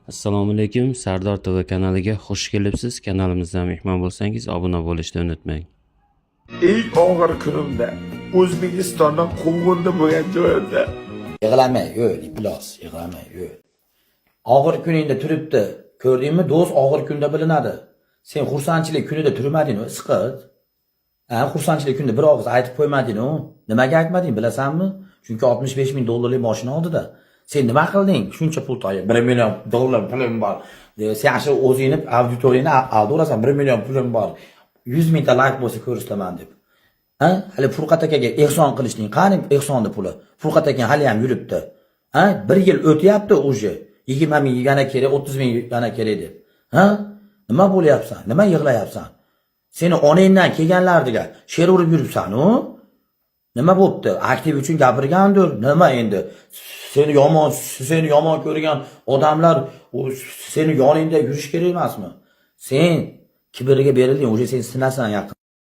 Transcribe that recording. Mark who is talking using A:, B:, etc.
A: Assalomu alaykum, Sardor TV kanaliga xush kelibsiz. Kanalimizda mehmon bo'lsangiz, obuna bo'lishni unutmang.
B: Eng og'ir kunimda, O'zbekistondan quvg'inda bo'lgan joyimda
C: Yig'lamay, yo'q, iflos, yig'lamay, yo'q. Og'ir kuningda turibdi. Ko'rdingmi, do'st og'ir kunda bilinadi. Sen xursandchilik kunida turmading, isqit. Ha, xursandchilik kunida bir og'iz aytib qo'ymading-u. Nimaga aytmading, bilasanmi? Chunki 65 ming dollarlik mashina oldida. Sen nima qilding? Shuncha pul toyib, 1 million dollar pulim bor. Sen shu o'zingni auditoriyani aldaverasan, 1 million pulim bor. 100 mingta layk bo'lsa ko'rsataman deb. Ha? Hali Furqat akaga ehson qilishning qani ehsonni puli? Furqat aka hali ham yuribdi. Ha? Bir yil o'tyapti уже. 20 ming yana kerak, 30 ming yana kerak deb. Ha? Nima bo'lyapsan? Nima yig'layapsan? Seni onangdan kelganlar degan she'r urib yuribsan-u. Nima bo'pti? Aktiv uchun gapirgandir. Nima endi? Seni yomon ko'rgan odamlar u seni yoningda yurish kerak emasmi? Sen kibriga berilding, уже sen sinasan yaqin.